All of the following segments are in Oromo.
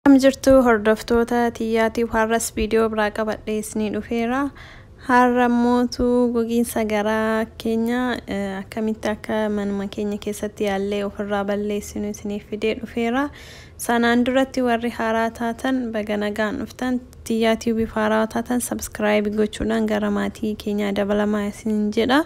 Akkam jirtu hordoftoota xiyyaatiif har'as viidiyoo biraa qabadhee isinii dhufeera. Har'a mootu gogiinsa garaa keenya akkamitti akka manuma keenya keessatti yaallee ofirraa balleessinu isiniif fidee dhufeera. Sanaan duratti warri haaraa taatan baga nagaan dhuftan, Xiyyaa Tiyuubiif haaraa taatan subscribe gochuudhaan gara maatii keenyaa dabalamaa isiniin jedha.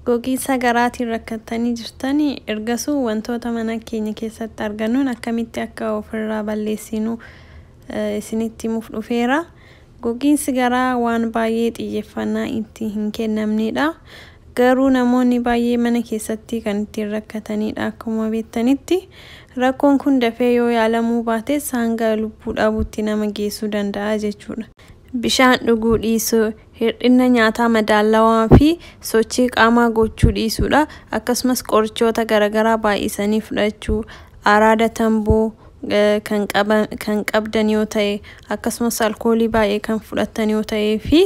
Gogiinsa garaatiin rakkattanii jirtanii ergasuu wantoota mana keenya keessatti argannuun akkamitti akka ofirraa balleessinu isinitti himuuf dhufeera. Gogiinsi garaa waan baay'ee xiyyeeffannaa itti hin kennamnedha. Garuu namoonni baay'ee mana keessatti kan ittiin rakkatanidha akkuma beektanitti. Rakkoon kun dafee yoo yaalamuu baates hanga lubbuu dhabuutti nama geessuu danda'a jechuudha. Bishaan dhuguu dhiisuu, hir'ina nyaataa madaalawaa fi sochii qaamaa gochuu dhiisuudha. Akkasumas qorichoota garaagaraa baay'isanii fudhachuu, araada tamboo kan qabdan yoo ta'e, akkasumas alkoolii baay'ee kan fudhatan yoo ta'ee fi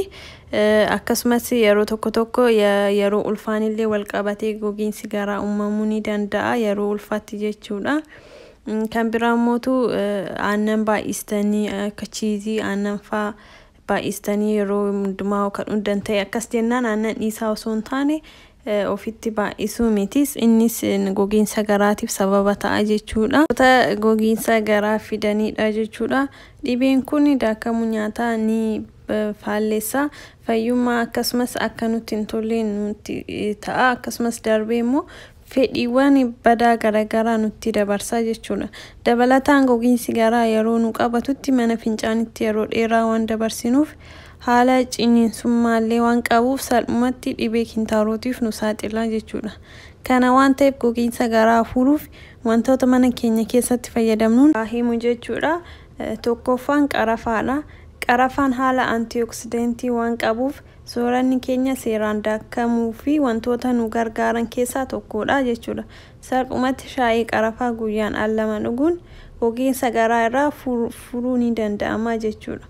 akkasumas yeroo tokko tokko yeroo ulfaanillee wal qabatee gogiinsi garaa uumamuu ni danda'a yeroo ulfaatti jechuudha. Kan biraa mootu aannan baay'istanii, akka cheese aannan faa baay'istanii yeroo hundumaa kan dhugdan ta'e, akkas jennaan aannan dhiisaa osoo hin taane ofitti baay'isuu mitis, innis gogiinsa garaatiif sababa ta'a jechuudha. Gogiinsa garaa fidanidha jechuudha. Dhibeen kun daakamuu nyaataa ni faalleessa. Fayyummaa akkasumas akka nutti hin tolle nutti ta'a. Akkasumas darbee immoo fedhiiwwan badaa garaagaraa nutti dabarsa jechuudha. Dabalataan gogiinsi garaa yeroo nu qabatutti mana fincaanitti yeroo dheeraa waan dabarsinuuf, haala ciniinsummaallee waan qabuuf, salphumatti dhibee kintaarotiif nu saaxila jechuudha. Kana waan ta'eef gogiinsa garaa furuuf wantoota mana keenya keessatti fayyadamnuun himu jechuudha. Tokkoffaan qarafaadha. Qarafaan haala antioksidentii waan qabuuf sooranni keenya seeraan daakamuu fi wantoota nu gargaaran keessaa tokkodha jechuudha. Salphumatti shaayii qarafaa guyyaan al lama dhuguun gogiinsa garaa irraa furuu ni danda'ama jechuudha.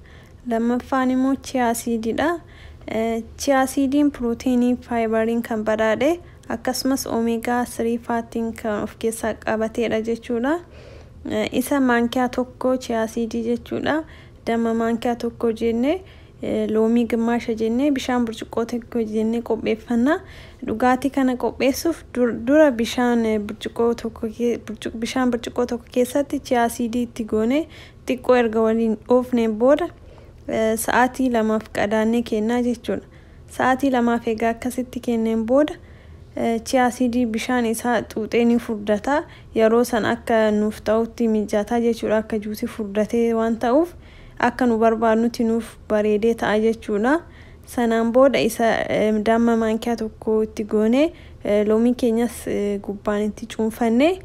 Lammaffaan immoo chia seediidha. Chia seediin pirootiinii, faayibariin kan badhaadhe, akkasumas omega 3 fatiin kan of keessaa qabateedha jechuudha. Isa maankiyaa tokko chia seedii jechuudha. Damma maankiyaa tokko jennee, loomii gimmaasha jennee, bishaan burcuqqoo tokko jennee qopheeffanna. Dhugaatii kana qopheessuuf dura bishaan burcuqqoo tokko keessatti chia seedii itti goone, xiqqoo erga waliin dhoofneen booda sa'aatii 2f qadaannee kennaa jechuudha. Sa'aatii 2f egaa akkasitti kenneen booda chia seedii bishaan isaa xuuxee ni furdata. Yeroo san akka nuuf ta'utti mijataa jechuudha. Akka juusii furdatee waan ta'uuf akka nu barbaadnutti nuuf bareedee ta'a jechuudha. Sanaan booda isa damma maankiyaa tokko itti goone, loomii keenyas gubbaan itti cuunfannee,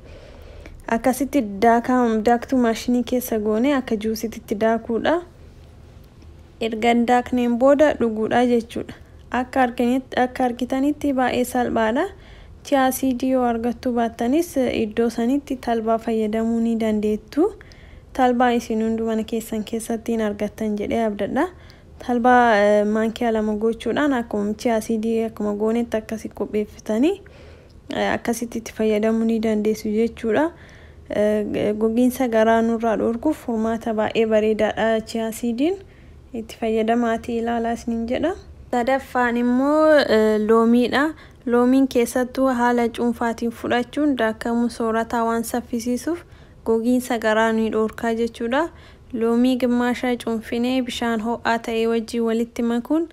akkasitti daaktuu maashinii keessa goone akka juusiitti daakuudha. Erga daakneen booda dhuguudha jechuudha. Akka argitanitti baay'ee salphaadha. Chia seedii yoo argattuu baattanis iddoo sanitti talbaa fayyadamuu ni dandeettu. Talbaa isin hunduu mana keessan keessatti hin argattan jedhee abdadha. Talbaa maankiyaa 2 gochuudhaan akkuma chia seedii akkuma goonetti akkasi qopheeffitanii akkasitti itti fayyadamuu ni dandeessu jechuudha. Gogiinsa garaa nurraa dhorkuuf furmaata baay'ee bareedaadha chia seediin. Itti fayyadamaatii ilaalaa isiniin jedha. Sadaffaan immoo loomiidha. Loomiin keessattuu haala cuunfaatiin fudhachuun daakamuu soorataa waan saffisiisuuf gogiinsa garaa ni dhorkaa jechuudha. Loomii gimmaasha cuunfinee bishaan ho'aa ta'e wajjin walitti makuun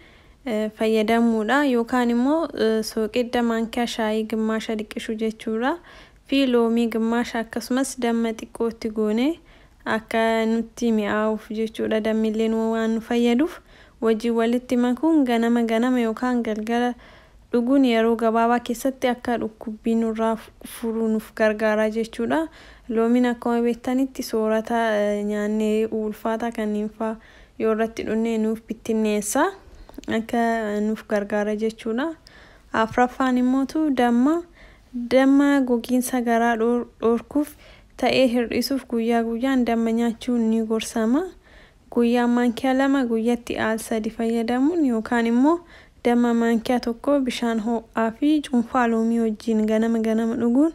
fayyadamuudha. Yookaan immoo sooqidda maankiyaa shaayii gimmaasha dhiqishu jechuudha. Fi loomii gimmaasha akkasumas damma xiqqoo itti goone akka nutti mi'aawuuf jechuudha. Dammilleen waan nu fayyaduuf wajjin walitti makuun ganama ganama yookaan galgala dhuguun yeroo gabaabaa keessatti akka dhukkubbii nurraa furuu nuuf gargaara jechuudha. Loomiin akkuma beektanitti soorata nyaannee ulfaataa kanneen fa'aa yoo irratti dhugne nuuf bittinneessa, akka nuuf gargaara jechuudha. Afuraffaan immootu damma. Damma gogiinsa garaa dhorkuuf ta'ee hir'isuuf guyyaa guyyaan damma nyaachuun ni gorsama. Guyyaa maankiyaa 2 guyyatti al sadi fayyadamuun yookaan immoo damma maankiyaa tokko bishaan ho'aa fi cuunfaa loomii wajjin ganama ganama dhuguun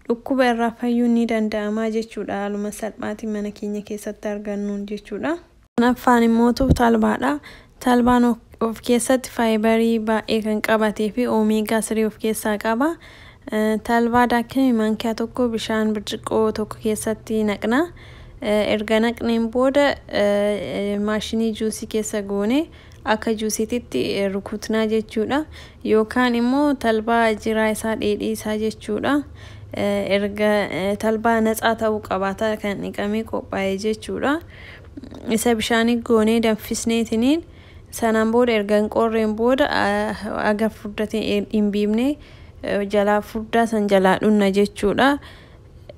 dhukkuba irraa fayyuun ni danda'ama jechuudha. Haaluma salphaatiin mana keenya keessatti argannuun jechuudha. Kanaffaan immoo talbaadha. Talbaan of keessatti faayibarii baay'ee kan qabatee fi oomeegaa 3 of keessaa qaba. Talbaa daakame maankiyaa tokko bishaan birciqoo tokko keessatti naqna. Erga naqneen booda maashinii juusii keessa goone akka juusiititti rukutnaa jechuudha. Yookaan immoo talbaa jiraa isaa dheedhii isaa jechuudha. Erga talbaa natsaa ta'uu qabaata kan dhiqamee qophaa'e jechuudha. Isa bishaanii goonee danfisneetiniin sanaan booda erga hin qorreen booda aga furdatee hin biifne jalaa furdaa san jalaa dhunna jechuudha.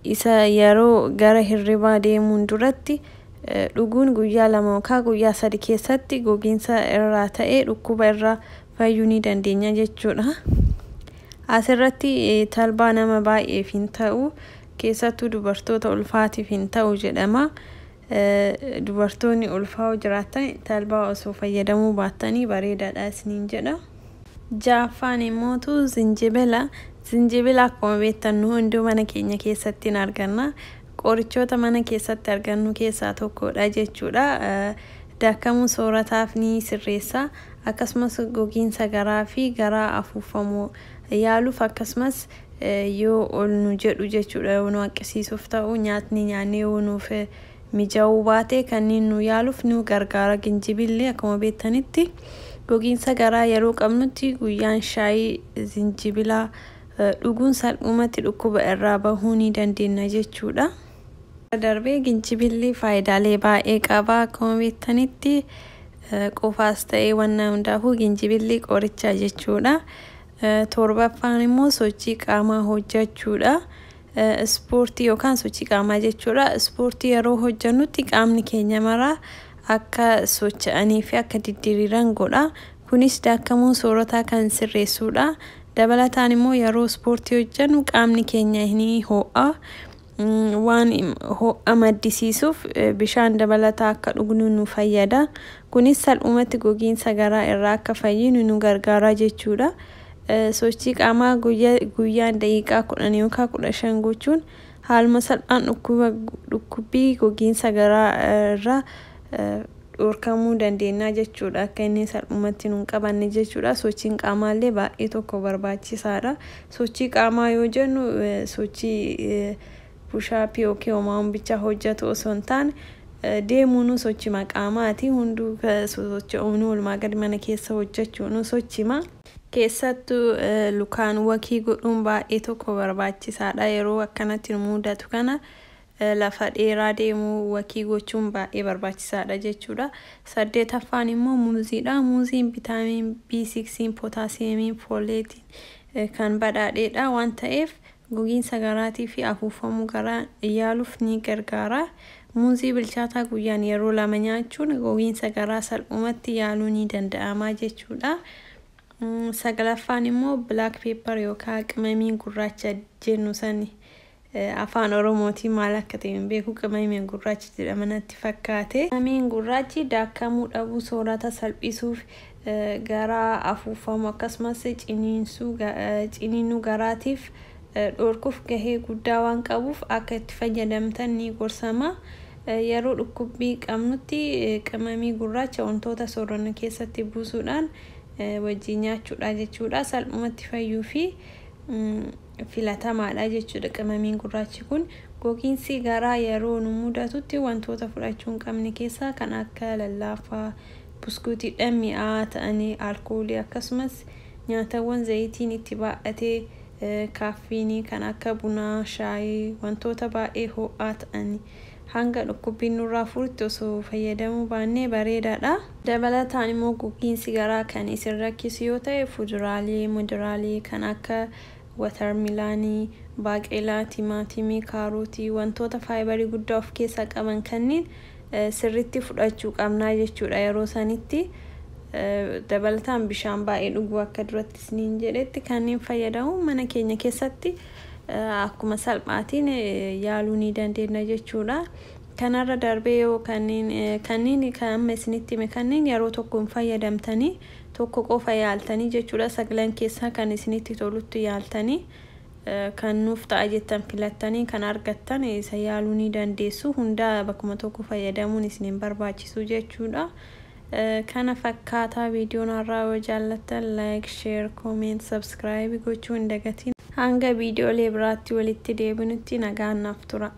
Isa yeroo gara hirribaa deemuun duratti dhuguun guyyaa 2 yookaan guyyaa 3 keessatti gogiinsa irraa ta'ee dhukkuba irraa fayyuu ni dandeenya jechuudha. Asirratti talbaa nama baay'eef hin ta'u, keessattuu dubartoota ulfaatiif hin ta'u jedhama. Dubartoonni ulfaa jiraatan talbaa osoo fayyadamuu baattanii bareedaadha isiniin jedha. Ja'affaan immoo zinjibila. Zinjibila akkuma beektan nu hunduu mana keenya keessatti hin arganna. Qorichoota mana keessatti argannu keessaa tokkodha jechuudha. Daakamuu soorataaf ni sirreessa. Akkasumas gogiinsa garaa fi garaa afuufamuu yaaluuf akkasumas yoo ol nu jedhu jechuudha. Yoo nu haqqisiisuuf ta'u nyaatni nyaannee yoo nuuf mijaa'uu baate kanneen nu yaaluuf nu gargaara. Ginjibilli akkuma beektanitti gogiinsa garaa yeroo qabnutti guyyaan shaayii zinjibilaa dhuguun salphumatti dhukkuba irraa bahuu ni dandeenya jechuudha. Darbee ginjibilli faayidaalee baay'ee qaba. Akkuma beektanitti qofaas ta'ee wanna hundaafuu ginjibilli qoricha jechuudha. Torbaffaan immoo sochii qaamaa hojjechuudha. Ispoortii yookaan sochii qaamaa jechuudha. Ispoortii yeroo hojjennutti qaamni keenya maraa akka socho'anii fi akka diddiriiran godha. Kunis daakamuu soorataa kan sirreessudha. Dabalataan immoo yeroo ispoortii hojjennu qaamni keenya ni ho'a. Waan ho'a maddisiisuuf bishaan dabalataa akka dhugnu nu fayyada. Kunis salphumatti gogiinsa garaa irraa akka fayyinu nu gargaara jechuudha. Sochii qaamaa guyyaan daqiiqaa 10 yookaan 15 gochuun haaluma salphaan dhukkubbii gogiinsa garaa irraa dhorkamuu dandeenya jechuudha. Akka inni salphumatti nu hin qabanne jechuudha. Sochiin qaamaallee baay'ee tokko barbaachisaadha. Sochii qaamaa yoo jennu sochii pushaappii yookiin homaa bicha hojjetu osoo hin taane deemuun sochii qaamaati. Hunduu socho'uun walumaa gadi mana keessa hojjechuun sochima. Keessattuu lukaan wakii godhuun baay'ee tokko barbaachisaadha. Yeroo akkanatti nu mudatu kana lafa dheeraa deemuu wakii gochuun baay'ee barbaachisaadha jechuudha. Saddeetaffaan immoo muuziidha. Muuziin vitaamin B6, pootaasiyeemiin, fooleetiin kan badhaadheedha waan ta'eef gogiinsa garaatii fi afuufamuu garaa yaaluuf ni gargaara. Muuzii bilchaataa guyyaan yeroo 2 nyaachuun gogiinsa garaa salphumatti yaaluu ni danda'ama jechuudha. Sagalaffaan immoo black pepper yookaan qimamii gurraacha jennu sani afaan Oromootiin maal akka ta'e hin beeku, qimamiin gurraacha jedhama natti fakkaate. Qimamiin gurraachi daakamuu dhabuu soorata salphisuuf garaa afuufamu akkasumas ciniinsuu garaatiif dhorkuuf gahee guddaa waan qabuuf akka itti fayyadamtan ni gorsama. Yeroo dhukkubbii qabnutti qimamii gurraacha wantoota soorannu keessatti buusuudhaan wajjin nyaachuudha jechuudha. Salphumatti fayyuu fi filatamaadha jechuudha qimamiin gurraachi kun. Gogiinsi garaa yeroo nu mudatutti wantoota fudhachuu hin qabne keessaa kan akka lallaafaa, buskuutiidhaan mi'aa ta'anii, alkoolii akkasumas nyaatawwan zayitiin itti baay'atee kaaffiinii kan akka bunaa, shaayii, wantoota baay'ee ho'aa ta'anii hanga dhukkubbiin nurraa furutti osoo fayyadamuu baannee bareedaadha. Dabalataan immoo gogiinsi garaa kan isin rakkisu yoo ta'e fuduraalee, muduraalee kan akka watarmilaanii, baaqelaa, timaatimii, kaarotii wantoota faayibarii guddaa of keessaa qaban kanneen sirriitti fudhachuu qabnaa jechuudha yeroo sanitti. Dabalataan bishaan baay'ee dhuguu akka duratti isiniin jedhetti kanneen fayyadamu mana keenya keessatti akkuma salphaatiin yaaluu ni dandeenya jechuudha. Kanarra darbee yoo kanneen kan amma isinitti hime kanneen yeroo tokko hin fayyadamtanii tokko qofa yaaltanii jechuudha. Sagalan keessaa kan isinitti tolutti yaaltanii Kan nuuf ta'a jettan filattanii kan argattan isa yaaluu ni dandeessu. Hundaa bakkuma tokko fayyadamuun isin hin barbaachisu jechuudha. Kana fakkaataa viidiyoon har'aa. Yoo jaallattan like, share, comment, subscribe gochuu hin dagatiin. Hanga viidiyoolee biraatti walitti deebinutti nagaan naaf tura.